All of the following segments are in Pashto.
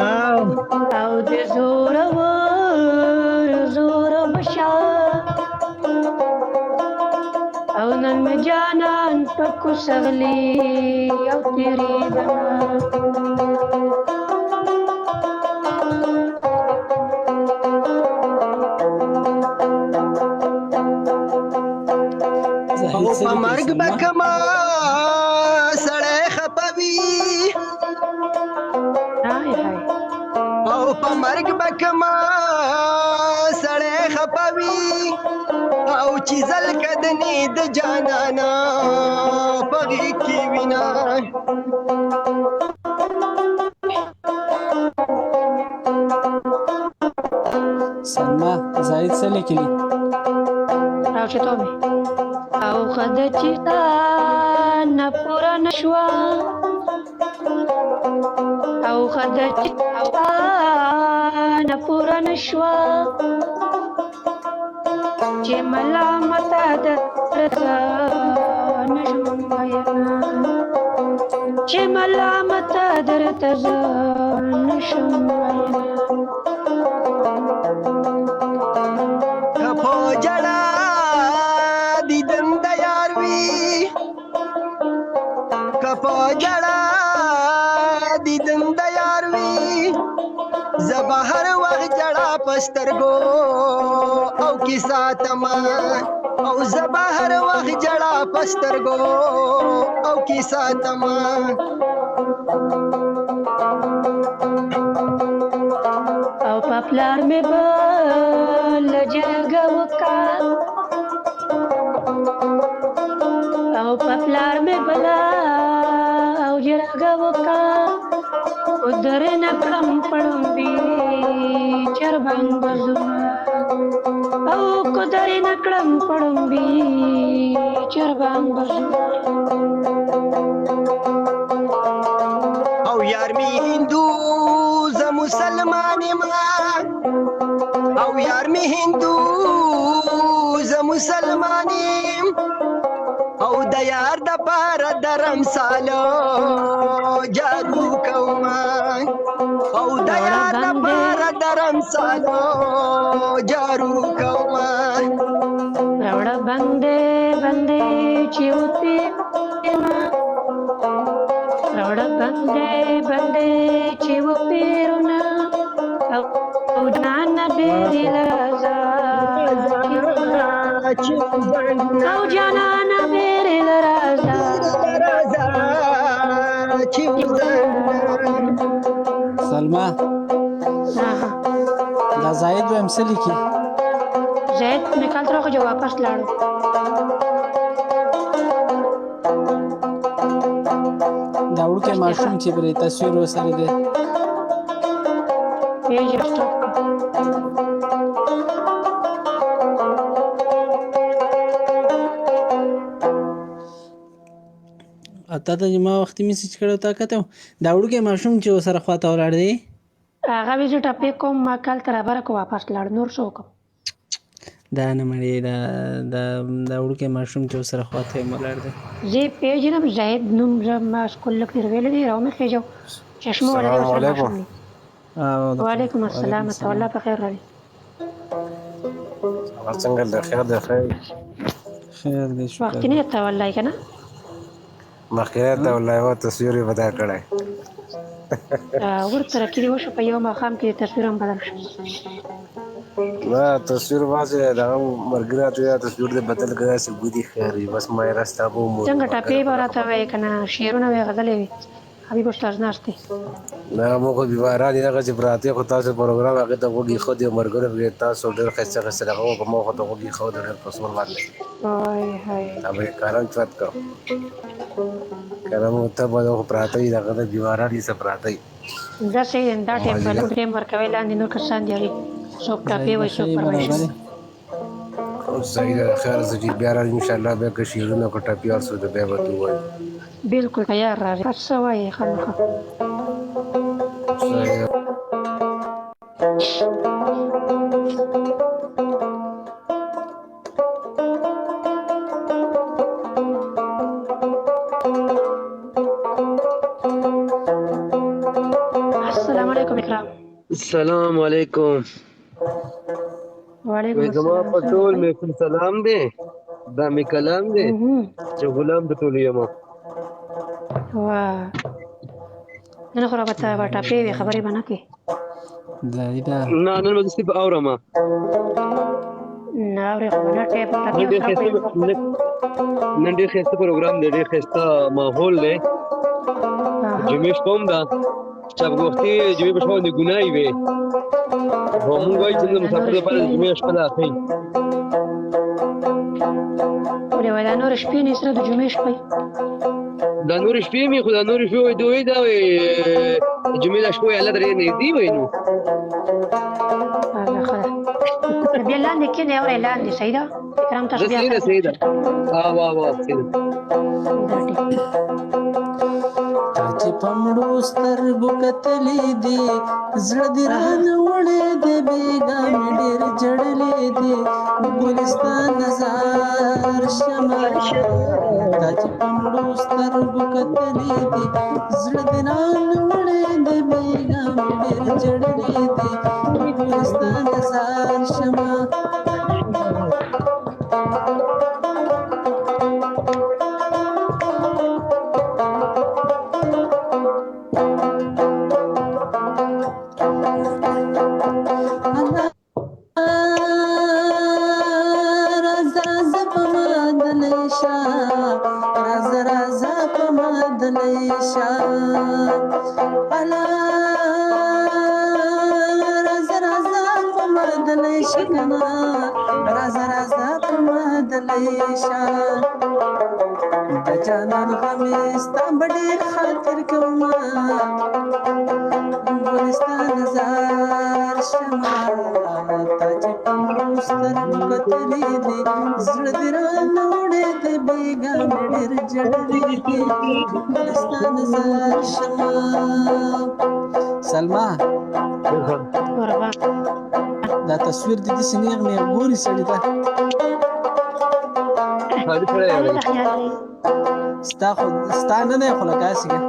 او او د زورور زور مشه، او نن مې جانان په کوسغلی او تېرېدمه. او زاهد څه په لیکي مرګ به سلمہ؟ کما سړی خپوي، های های. او په مرګ به کما سړی خپوي، او چې ځل کدنې د جانانا په غېږ کې وینا. سلمہ، زاهد څه لیکلي؟ او چې تو مې او خد چې تا نه پوره نشوه، او خد چې تا نه پوره نشوه، چې ملامت درته نشم وینا، چې ملامت درته زه نشم وینا. که په جړه دیدن د یار وي، که په جړه دیدن د یار وي، زه به هر وخت جړه په سترګو او کیسه تما، او زه به هر وخت جړه په سترګو او کیسه تما. او په پلار مې بل جرګه وکا، او په پلار مې بلا او جرګه وکا، او درې نه کړم پړم بي چربنګ بزما، او کو درې نه کړم پړم بي چربنګ بزما. او یار می هندو زه مسلمان یم، او یار می هندو زه مسلمان یم، او د یار د پاره درم سالو جادو کوما، او د راوړه یار د بندې پاره درم سالو جارو کوما. راوړه بندې بندې چې وپې ما، راوړه بندې بندې چې وپیرونه، او جانان بیرې لرزا چې چې وزنګونه، او جانان بیرې لرزا راځه چې وزنګونه. سلمہ، دا زاهد وایم څه لیکي؟ زید مې کال تر خو واپس لاړو. دا وړوکی بس دی ماشوم ښه چې پرې تصویر وسره دی. پیج سټاپ. تا ته چې ما وختي میسج کړی و تا کته و؟ دا وړوکی ماشوم چې ورسره خواته ولاړ دی. هغه وی زه ټپې کوم، ما کال تر بره کو واپس لاړ، نور څه وکم؟ دا نه مړې، دا دا دا وړوکی ماشوم چې ورسره خواته یې ولاړ دی. زه پیژنم زاهد نوم، زه ما سکول لږ ډېر ویلی دی، راومې خېژو چشمه والا دی السلام ورسره علیکم. ماشوم دی. او وعلیکم وعلیکم السلام، ته السلام. الله په خیر راوړي. هغه څنګه د خیر د خیر؟ خیر دی، شکر وختي دی. نه ته والله که نه. مخکې ته والله یو تصویر یې بدل کړی. ورته کې وشو په یو ماښام کې تصویر هم بدل شو. نه تصویر باسه، دغه ملګري راته ویل تصویر دې بدل کړی، داسې ګودي ښکاري. بس ما یې راسته به وموند څنګه ټپې ملګری به خو راته وایې که نه، شعرونه وې غزلې وې، حبیب استاد ناست دی. نه موږ خو بیماران دي، دغسې پراته، خو تاسو پروګرام هغې ته غوږ ایښودی او ملګرو پکې تاسو ډېر ښایسته ښایسته دغه وکړه، ما خو ته غوږ ایښودی ډېر په سور باندې. وای های. دا به یې کارم چت کړ که نه موږ ته به خو پراته وي، دغه د بیماران دي څه پراته وي. دا صحیح دی، دا ټایم به مازدیګر لږ ټایم ورکوي، لاندې نور کسان دي، هغوی څوک ټپې زاهد به وایي ښه څوک یې فرمایش برابر کوي. یې. صحیح ده، خیر څه چې بیا راځي انشاءالله، بیا که شعرونه که ټپي هر څه ده بیا به ته ووایو. بالکل تیار راځي، بس څه وایې خامخا. صحیح ده. علیکم اکرام. سلام علیکم. وعلیکم وې زما السلام. په ټول محفل سلام دی، دا مې کلام دی چې غلام د ټولو یم. وا، نن خو راته ټاپې وي، خبرې به نه کې. دا دا نه، نن به زه صرف اورم. نه اورې خو نه، ټیپ نن ټاپې ډېر ښایسته، نن ډېر ښایسته پروګرام دی، ډېر ښایسته ماحول دی. جمعې شپه هم ده، چا په وختي جمعې په شپه باندې ګناه وي، خو موږ وایو چې د مسافر لپاره د جمعې شپه ده ښه. ولې وای دا نور شپې نه، سره د جمعې شپې؟ دا نور شپې مې خو دا نور شپې وای، دوی دا وای جمعې د شپې الله درې نږدې وای نو. الله ښه ده، بیا لاندې کښېنه، اورې لاندې. صحیح ده اکرام، تاسو زه بیا صحیح ده، صحیح ده، ها وا وا، صحیح ده. دا ټیک. تا چې په مړو سترګو کتلې دي، زړه دې رانه وړی دی، بېګا مې ډېر ژړلې دي، ګلستان زار شمه. تا چې په مړو سترګو کتلې دي، زړه دې رانه وړی دی، بېګا مې ډېر ژړلې دي، ګلستان زار شمه. الله راځه راځه په ما دلې شه، راځه راځه په ما دلې شه. الله راځه راځه په ما دلې شه کنه، راځه راځه په ما دلې شه. د جانان غمې ستا به ډېر خاطر کومه، ګلستان زار شمه. تا چې په مړو سترګو کتلې دي، زړه دې رانه وړی دی، بېګا مې ډېر ژړلې دي، ګلستان زار شمه. سلما، قربان. دا تصویر دې داسې نېغ نېغ ګوري سړي ته. خالي سړی خالي یې. ته خیال دی. ستا خو ستا نه دی، خو لکه هسې که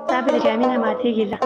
تا به د جامې نه ماتېږي ده.